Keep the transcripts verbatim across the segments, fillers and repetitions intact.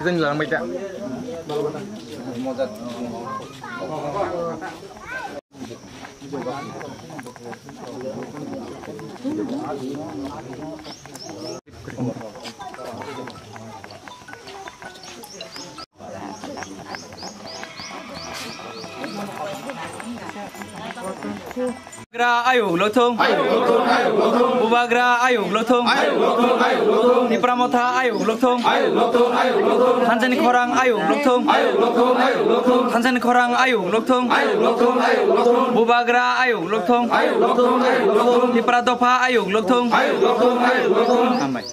Jani langbai ta. Bubagra ayuk lokthung. Bubagra ayuk lokthung. Tipra Motha ayuk lokthung. Thansani khorang ayuk lokthung. Thansani khorang ayuk lokthung. Bubagra ayuk lokthung. Tipra Dopha ayuk lokthung. Hambai.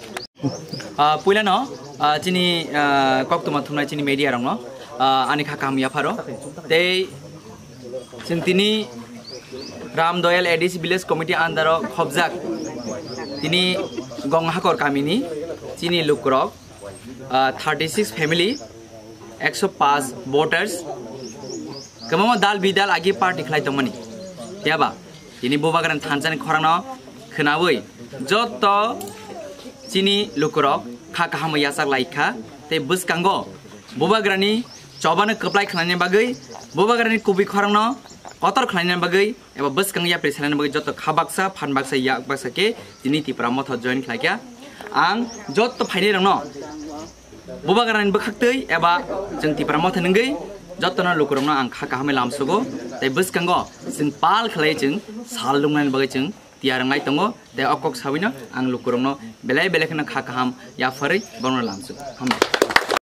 Ah, puilano, ah, chini, ah, koktwma thumnai chini media rokno, ah, ani kha kaham yapharo. Tei chwng tini Ram Doyal A D C Village Committee under o khobjak tini Gonghakor kamini chini lukurok, ah, thirty six family, ekso paanch voters, kwbangma dal bidal agi party khlai tongmani. Phiya ba tini Bubagrani thansani khorangno khwnawi jotto chini lukurok kha kaham yachak lai kha, tei bwskango Bubagrani chobano kwplai khlaina bagwi, Bubagrani kubui khorangno kotor khlaina bagwi eba bwskang yapri salina bagwi jotto kha baksa, phan baksa, yak baksa khe tini Tipra Motha join khlai kha. Ang jotto phainai rokno Bubagrani bwkhaktwi eba chwng Tipra Motha nungwi jottono lukurokno ang kha kahamwi lamsugo, tei bwskango chwng pal khlai chwng sal lungnani bagwi chwng tiyar wnglai tongo, tei o kok sabino ang lukurokno belai belai kheno kha kaham yapharwi bono lamsugo. Hambai.